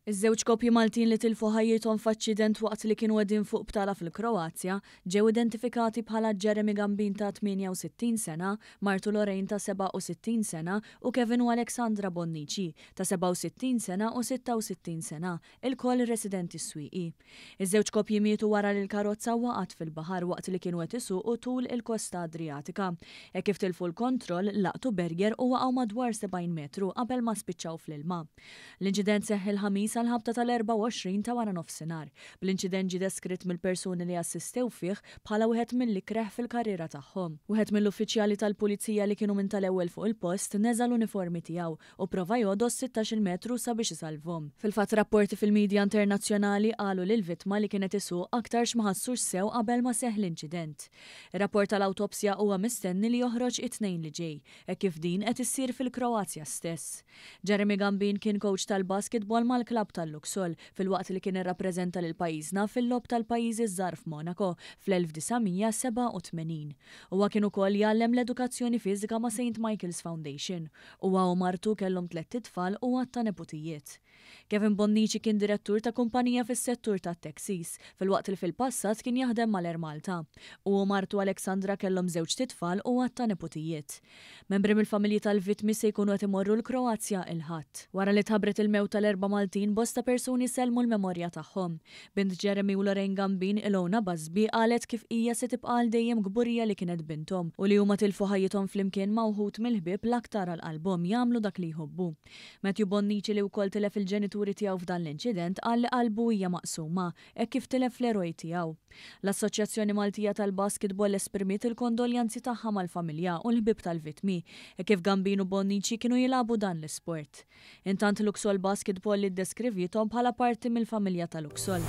Iż-żewġ koppji Maltin li tilfu ħajjithom f'aċċident waqt li kienu qegħdin fuq btala fil-Kroazja ġew identifikati bħala Jeremy Gambin ta' 68 sena, martu Lorraine ta' 67 sena u Kevin u Alexandra Bonnici ta' 67 sena u 66 sena, ilkoll residenti s-Swieqi. Iż-żewġ koppji mietu wara li l-karozza waqgħet fil-baħar waqt li kienu qed isuqu tul il-kosta Adrijatika. Hekk kif tilfu l-kontroll, laqtu barrier u waqgħu madwar 70 metru qabel ma spiċċaw fl-ilma. L-inċident seħħ il-Ħamis għall-ħabta tal-24 ta' waranofsinhar, bl-inċident ġie deskritt mill-persuni li assistew fih bħala wieħed mill-ikreh fil-karriera tagħhom. Wieħed mill-uffiċjali tal-pulizija li kienu minn tal-ewwel fuq il-post neża' l-uniformi tiegħu u pprova jogħdos sittax-il metru sabiex isalvhom. Fil-fatt rapporti fil-midja internazzjonali qalu li l-vittma li kien qed isuq aktarx ma ħassux sew qabel ma seħħ l-inċident. Ir-rapport tal-awtopsja huwa mistenni li joħroġ it-Tnejn li ġej, hekk kif din qed issir fil-Kroazja stess. Jeremy Gambin kien kowċ tal-basketball mal-klabb tal-Luxol filwaqt li kien irrappreżenta lil pajjiżna fil-Logħob tal-Pajjiżi ż-Żgħar f'Monaco fl-1987. Huwa kien ukoll jgħallem l-edukazzjoni fiżika ma' Saint Michael's Foundation. Huwa u martu kellhom tlett itfal u għadd ta' neputijiet. Kevin Bonnici kien direttur ta' kumpanija fis-settur tat-taxis, filwaqt li fil-passat kien jaħdem mal-Air Malta. Hu u martu Alexandra kellhom żewġt itfal u għadd ta' neputijiet. Membri mill-familji tal-vittmi se jkunu qed imorru l-Kroazja il-Ħadd. Wara li tħabbret il-mewt tal-erba' Maltin, bosta persuni sellmu l-memorja tagħhom. Bint Jeremy u Lorraine Gambin, Ilona Busby, qalet kif hija se tibqa' għal dejjem kburija li kienet binthom u li huma tilfu ħajjithom flimkien ma' wħud mill-ħbieb l-aktar għal qalbhom jagħmlu dak li jħobbu. Matthew Bonnici li wkoll tilef il-ġenituri tiegħu f'dan l-inċident qal li qalbu hija maqsuma hekk kif tilef l-eroj tiegħu. L-Assoċjazzjoni Maltija tal-Basketball esprimiet il-kondoljanzi tagħha mal-familja u l-ħbieb tal-vittmi hekk kif Gambin u Bonnici kienu jilagħbu dan l-isport. Intant Luxol Basketball iddeskriviethom bħala parti mill-familja ta' Luxol.